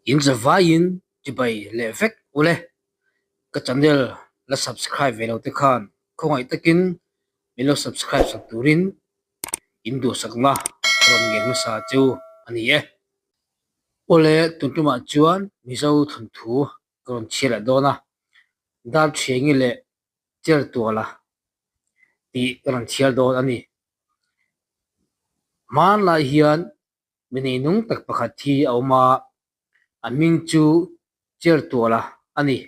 In zavaiin chibai leh vek ule. Ka channel la subscribe ve lo te khan khawngaih takin min lo subscribe sak turin in duhsakna ka rawn ngen hmasa chu a ni e. Awle tun tumah chuan Mizo thawnthu ka rawn chhiar leh dawn a, Darthiangi leh Chertuala tih ka rawn chhiar dawn a ni. Hmanlai hian Mi neinung tak pakhat hi a awm a, a hming chu Chertuala a ni.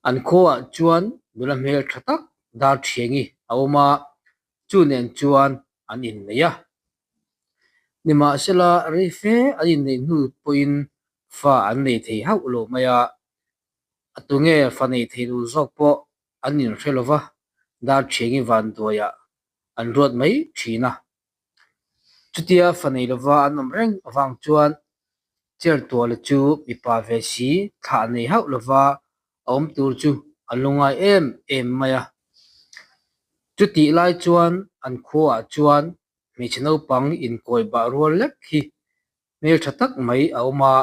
An khuaah chuan nula hmel tha tak Darthiangi a awm a, chu nen chuan an innei a. Nimahsela rei fe an inneih hnu pawhin fa an nei thei hauh lo mai a, a tunge fa nei thei tur zawk pawh an inhre lo va, Darthiangi vanduaiah an ruat mai thin a. Chutia fa nei lova an awm reng avang chuan Chertuala chu mipa ve si thlah nei hauh lova a awm tur chu a lungngai em em mai a. Chutih lai chuan an khuaah chuan hmeichhe naupang inkawi bah rual lek hi hmeltha tak mai a awm a,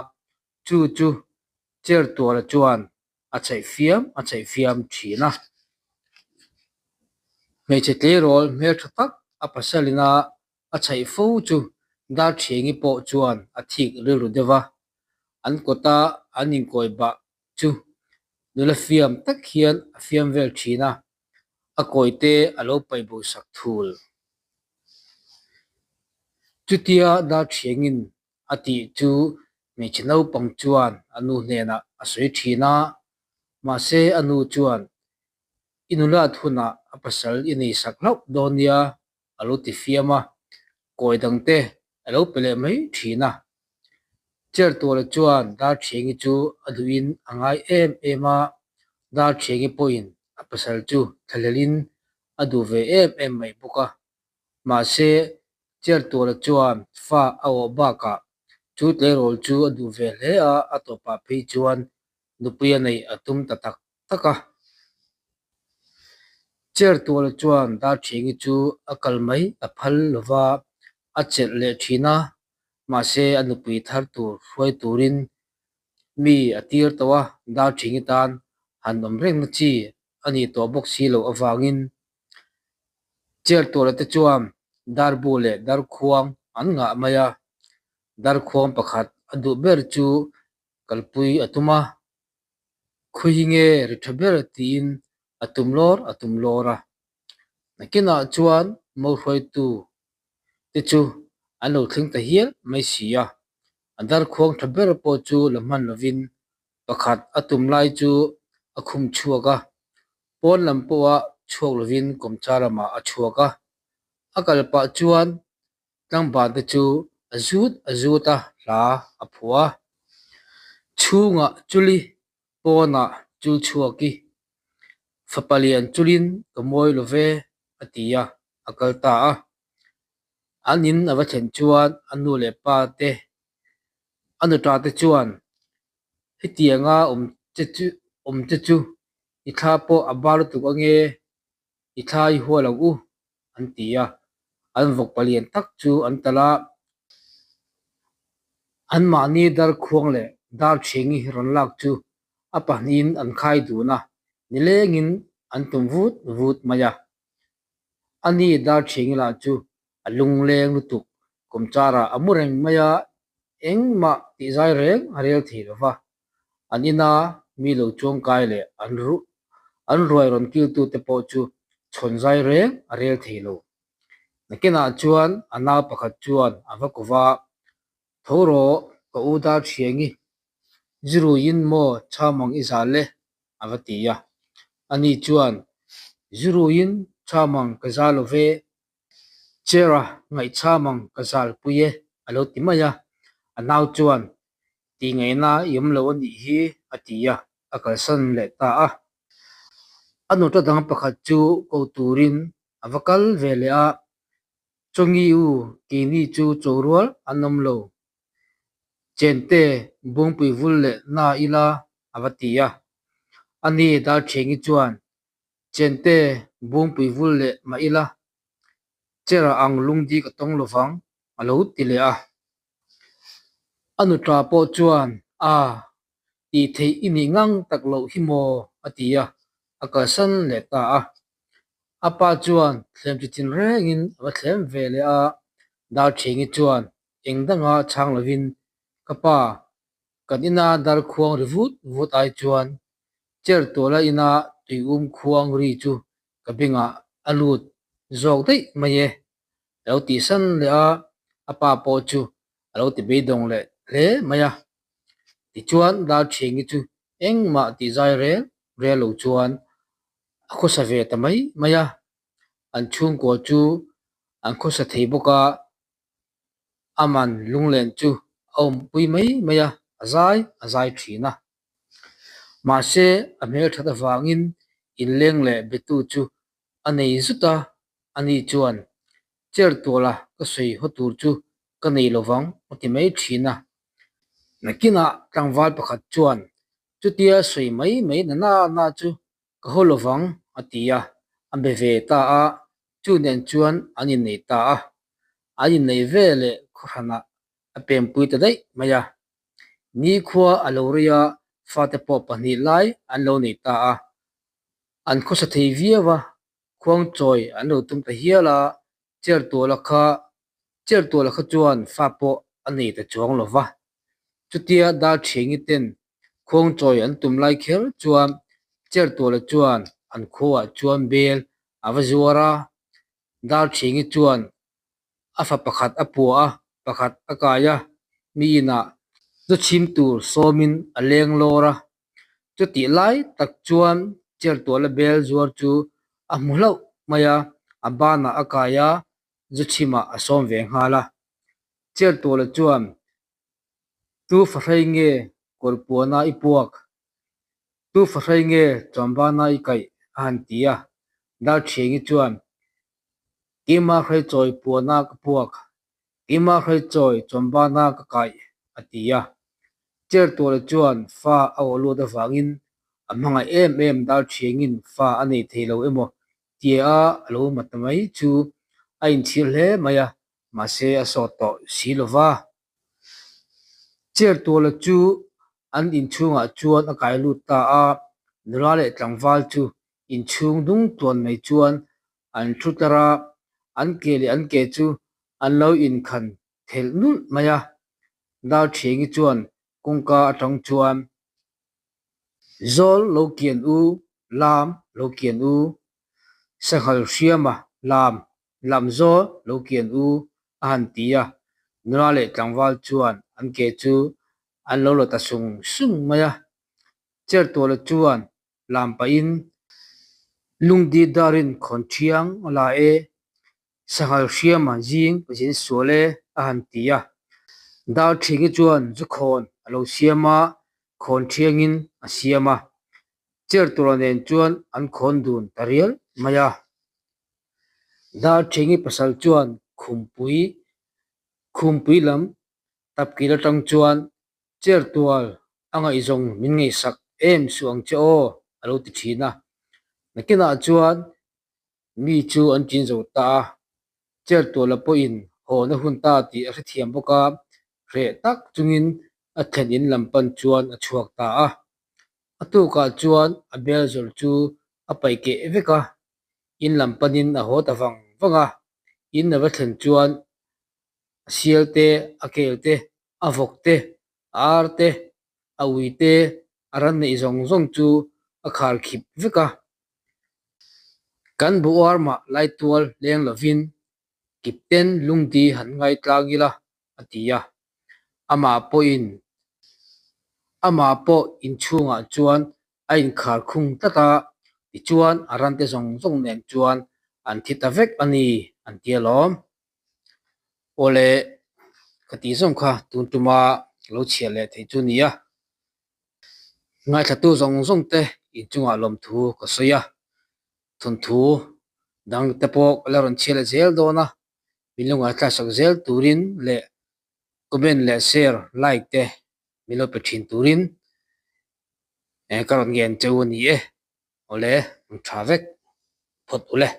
chu chu Chertuala chuan a chheih fiam a chheih fiam thin a. Hmeichhe tleirawl hmeltha tak a pasalina a chheih fo chu Darthiangi pawh chuan a thik rilru deuh a, an kawta an inkawi bah chu nula fiam tak hian a fiam vel thin a, a kawite a lo paih bo sak thul. Chutia Darthiangin a tih chu hmeichhe naupang chuan a nu hnenah a sawi thin a, mahse a nu chuan i nulat hunah a pasal i nei sak hlauh dawn nia a lo ti fiam a, kawi dangte a lo pe leh mai thin a. Chertuala chuan Darthiangi chu a duhin a ngai em em a, Darthiangi pawhin a pasal chu thlahlelin a duh ve em em mai bawk a, Mahse, Chertuala chuan fa a awh bakah chu tleirawl chu a duh ve hle a, a tawpah phei chuan nupui a neih a tum ta tak tak a. Chertuala chuan Darthiangi chu a kal mai a phal lova a chelh leh thin a, mahse a nupui thar tur hruai turin mi a tir tawh a, Darthiangi tan han awm rengna chi a nih tawh bawk si loh avangin Chertuala te chuan darbu leh darkhuang an ngah mai a, darkhuang pakhat a duh ber chu kalpui a tum a, khawi hi nge ri tha ber tiin a tum lawr a tum lawr a. Nakinah chuan mo hruaitu te chu an lo thleng ta hial mai si a, a darkhuang tha ber pawh chu la hman lovin Pakhat a tum lai chu a khum chhuak a, pawn lam pawha chhuak lovin kawmcha lamah a chhuak a. A kal pah chuan tlangban te chu a zut a zut a, hla a phuah a. Chhungah chuli, pawnah chul chhuak i, fapa lian chulin ka mawi lo ve a ti a, a kal ta a. An in a va thlen chuan a nu leh pa te A nuta te chuan hetianga awm che chu awm che chu i thla pawh a bar lutuk ange, i thla i hual ang u an ti a. An vawk palian tak chu an talh a, anmahni darkhuang leh darthiangi rawn lak chu a pahnihin an khai dun a, nilengin an tum vut vut mai a. Ani darthiangi lah chu A lungleng lutuk kawmcharah a mu reng mai a, engmah tih zai reng a rel thei lo va. An ina mi lo chuangkai leh an an ruai rawn kiltute pawh chu chhawn zai reng a rel thei lo. Nakinah chuan a nau pakhat chuan a va ko va, Tho rawh, ka u dar thiangi, Ziruiin maw chhamang i zal e? a va ti a. Ani chuan, Ziruiin chhamang ka zal lo ve, Chair-a ngaihcham ang ka zal pui e a lo ti mai a, a nau chuan tih ngaihna i awm lo a nih hi a ti a, a kalsan leh ta a. A nuta dang pakhat chu ko turin a va kal ve leh a, Chawngi u keini chu cho rual an awm lo, Chente Bungpui vul leh na ila a va ti a. Ani Darthiangi chuan Chente Bungpui vul leh mah ila, Chera ang lungdi ka tawng lovang a lo ti leh a. A nuta pawh chuan A, tih theih i nih ngang tak loh hi maw? a ti a, a kalsan leh ta a. A pa chuan thlem chi chin rengin a va thlem ve leh a, Darthiangi chuan eng danga chhang lovin, Ka pa, kan ina darkhuang ri vut vut ai chuan chair tuala ina tuium khuang ri chu ka bengah a lut zawk daih mai e, a lo tihsan leh a, a pa pawh chu a lo ti beidawng leh hle mai a. Tichuan Darthiangi chu engmah tihzai rel rel lo chuan a khawsa ve ta mai mai a, an chhungkua chu an khawsa thei bawk a, aman lunglen chu a awmpui mai mai a, a zai a zai thin a. Mahse a hmelthat avangin inleng leh betu chu a nei zut a, ani chuan chair tuala ka sawi haw tur chu ka nei lovang a ti mai thin a. Nakinah tlangval pakhat chuan chutia sawi mai mai na na na chu ka haw lovang a ti a, a be ve ta a, chu nen chuan an innei ta a, an innei ve leh khawhranah a pempui ta daih mai a. Nikhua a lo rei a, fate pawh pahnih lai an lo nei ta a, an khawsa thei viau a, khuangchawi an lo tum ta hial a, chair tuala kha chair tuala kha chuan fa pawh a nei ta chuang lo va. Chutia Darthiangi ten khuangchawi an tum lai kher chuan chair tuala chuan an khuaah chuan bel a va zuar a, Darthiangi chuan a fa pakhat a pua a, pakhat a kai a, mi inah zu chhim tur sawmin a leng lawr a. Chutih lai tak chuan chair tuala bel zuar chu a hmu hlauh mai a, a banah a kai a, zu chhimah a sawm ve nghal a. Chair tuala chuan, Tu fahrei nge kawr puana i puak? Tu fahrei nge chuanbana i kaih? a han ti a. Darthiangi chuan, Keimah hreichawi puana ka puak, keimah hreichawi chawnbana ka kaih, a ti a. Chair tuala chuan fa a awh lut avangin a hmangaih em em Darthiangin fa a nei thei lo emaw tia a lo mat mai chu a inchhir hle mai a, mahse a sawt tawh si lo va. Chair tuala chu an inchhungah chuan a kai lut ta a, nula leh tlangval chu inchhung dung tluan mai chuan an thu tlar a, an ke leh an ke chu an lo inkhan thelh nulh mai a. Darthiangi chuan kawngka atang chuan, Zawl lo kian u, lam lo kian u, sanghal hriama lam lam zawl lo kian u a han ti a, nula leh tlangval chuan an ke chu an lo la ta sung sung mai a. Chertuala chuan lam pahin lungdi darin khawn thiang a la e, sanghal hriama zing zin sual e a han ti a. Darthingi chuan zu khawn a lo siam a, khawn thiangin a siam a. Chertuala nen chuan an khawn dun ta rial mai a. Darthingi pasal chuan khumpui khumpui lam tapkil atang chuan Chair tual a ngaihzawng min ngaihsak em suh ang che aw a lo ti thin a. Nakinah chuan mi chu an ṭin zo ta a, chair tuala pawhin hawna hun ta tih a hrethiam bawk a, hreh tak chungin a thlen in lam pan chuan a chhuak ta a. A tukah chuan a bel zawrh chu a paih keh vek a, in lam panin a haw ta vang vang a, in a va thlen chuan a sial te, a kel te, a vawk te, a ar te, a ui te, a ran neih zawng zawng chu a khar khip vek a. Kan buar mah laitual leng lovin kipten lungdi han ngai tlang ila a ti a. Amah pawhin amah pawh inchhungah chuan a inkhar khung tlat a, tichuan a rante zawng zawng nen chuan an thi ta vek a ni an ti alawm. Awle ka tih zawng kha tun tuma lo chhiah leh theih chu nia. Ngaithlatu zawng zawng te inchungah lawmthu ka sawi a, thawnthu dang te pawh ka la rawn chhiah leh zel dawn a, min lo ngaithlasak zel turin leh comment leh share like te min lo pe thin turin ka rawn ngen cheu a ni e. Awle, ang tha vek phawt ule.